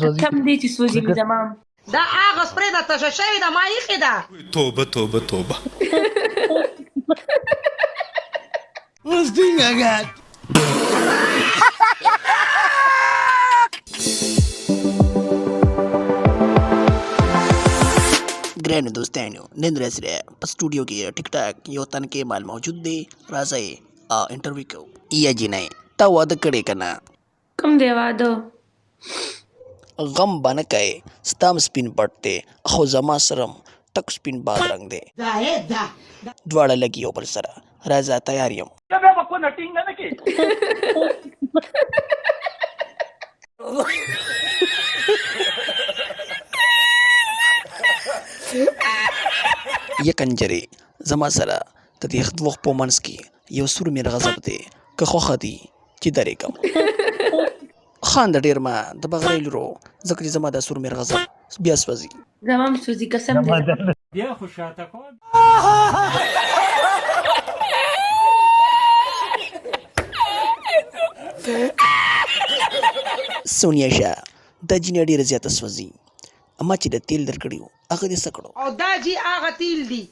سوځي. کم دی چې سوځي مې زما. دا هغه سپری ده تشه شوې ده ما ایښې ده. توبه توبه توبه. ګرانو دوستانو نن ورځ سره په سټوډیو کې ټیک ټاک یو تنکی مال موجود دی، راځئ انټرویو کوو. یا جینۍ تا واده کړی که نه؟ کوم دی واده؟ غم به نه کوې، ستا هم سپین پټ دی خو زما سره هم تک سپین بادرنګ دی. دواړه لږ یو بل سره. راځه تیار یم. یه کنجرې زما سره د دې دوو خپو منځ کې یو سور میر غضب دی، که خوښه دي چې درېږم. خانده ډېر مه د بغرۍ لورو، ځکه چې زما دا سور میر غضب بیا سوځي. زما هم سوځي قسم دی. بیا خو شاته کوه. سونیا شه دا جینۍ ډېره زیاته سوځي، ما چې د تیل درکړي وو هغه دې څه کړو؟ او دا جی هغه تیل دي.